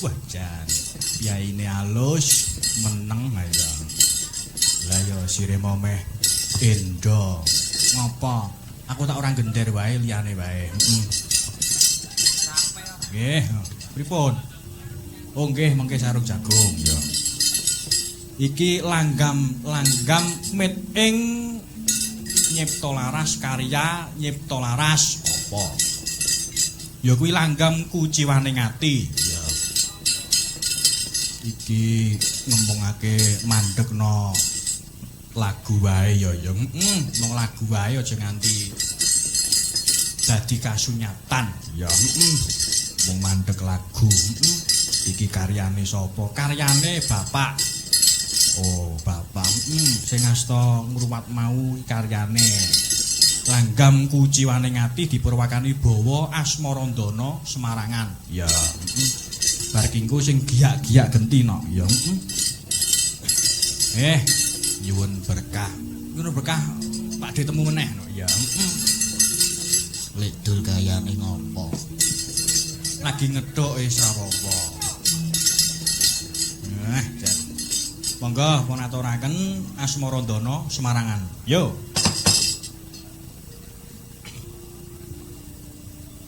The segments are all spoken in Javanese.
Wah jan piyaine alus meneng ayo. Lah ya sire momeh endo. Ngopo? Aku tak ora gender wae liyane wae. Heeh. Nggih, pripun? Oh nggih, mengke sarung jagung ya. Iki langgam-langgam mit ing Nyipta Laras karya Nyipta Laras apa? Ya kuwi langgam kuciwaning ati. Ya. Iki ngembungake mandekno lagu wae ya ya. Heeh, mung lagu wae aja nganti dadi kasunyatan. Ya, heeh. Mung mandek lagu. Heeh. Iki karyane sapa? Karyane Bapak. Oh, Bapak. Sing asta ngruwat mau karyane. Langgam kuciwaning ati dipurwakani Bawa Asmarandana Semarangan. Ya, heeh. Bar kingku sing giyak-giyak genti no. Ya, heeh. Nyuwun berkah. Nyuwun berkah Pak De temu meneh no. Ya, heeh. Lek dul kayane ngopo? Lagi ngethuk wis ora apa-apa. Jan. Monggo pun aturaken Asmarandana Semarangan. Yo.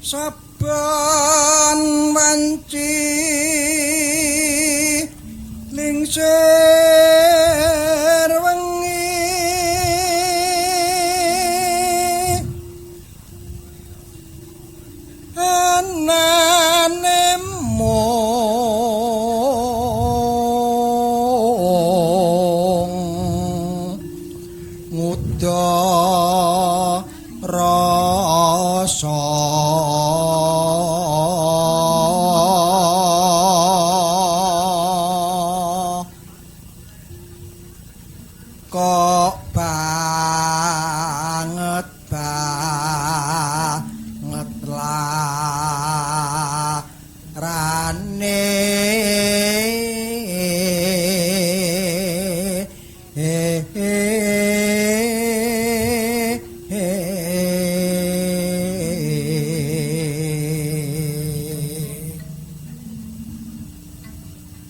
Saben wanci lingsir wengi anane mung nguda rasa kok banget banget larane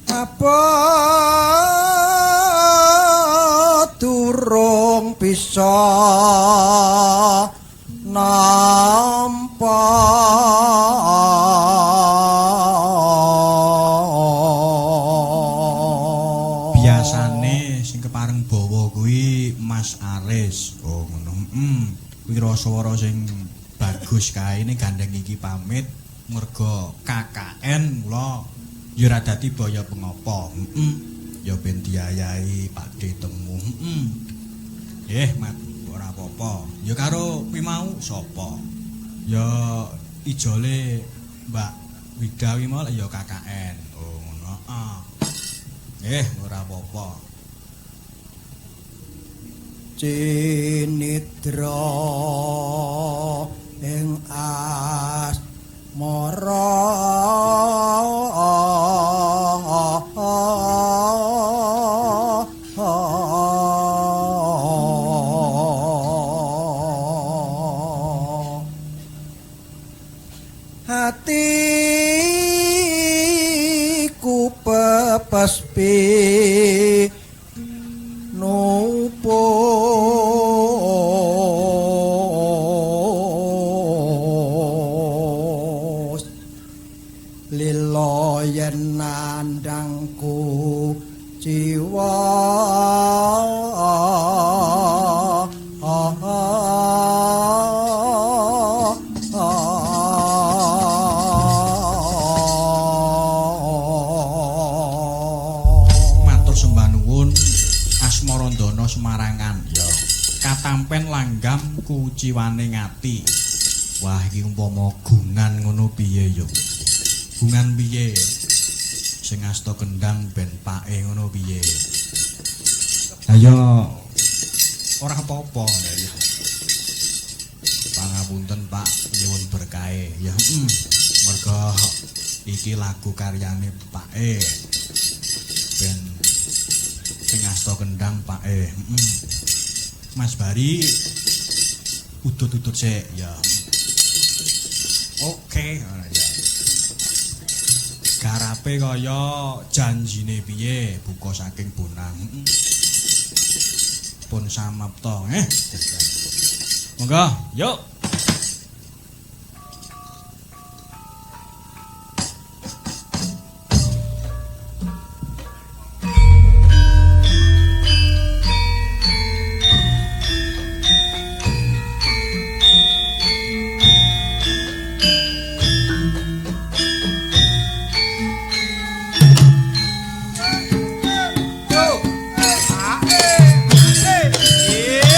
apa durung bisa nampa Biasane sing kepareng bawa kuwi Mas Aris. Oh ngono. Heeh. Kuwi rasa-wara sing bagus kae ning gandeng iki pamit merga KKN mula ya ora dadi baya pengopo. Heeh. Ya ben diayahi Pak De temu. Heeh. Nggih, Mat, ora apa-apa. Ya karo kuwi mau sapa? Ya ijole Mbak Wida kuwi mau ya KKN. Oh ngono. Heeh. Ora apa-apa. Cinidra ing asmara hatiku pepespi nupus lila yen nandangku jiwa Matur sembah nuwun Asmarandana Semarangan. Ya. Katampen langgam kuciwane ati. Wah, iki umpama gungan ngono piye ya? Gungan piye? Sing asta kendang ben pake ngono piye? Ayo ora apa-apa ya. Pangapunten Pak, nyuwun berkahe. Ya, heeh. Merga iki lagu karyane Pake. Ben sing asta kendang Pake. Heeh. Mas Bari udut-udut sik ya. Oke, ngono ya. Garape kaya janjine piye buka saking bonang. Pun samapta eh. Monggo, yuk. Yo. A e e e.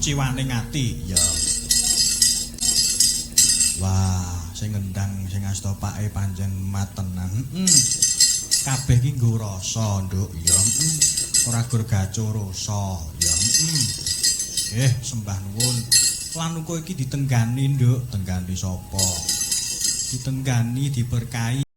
Kuciwaning ati. Ya. Wah, sing ngendang sing asta pake pancen matenan. Heeh. Kabeh iki nggo rasa, Nduk. Ya. Ora gur gaco rasa. Ya. Eh, sembah nuwun. Lan uga iki ditenggani, Nduk. Tenggani sapa? Ditenggani, diberkahi.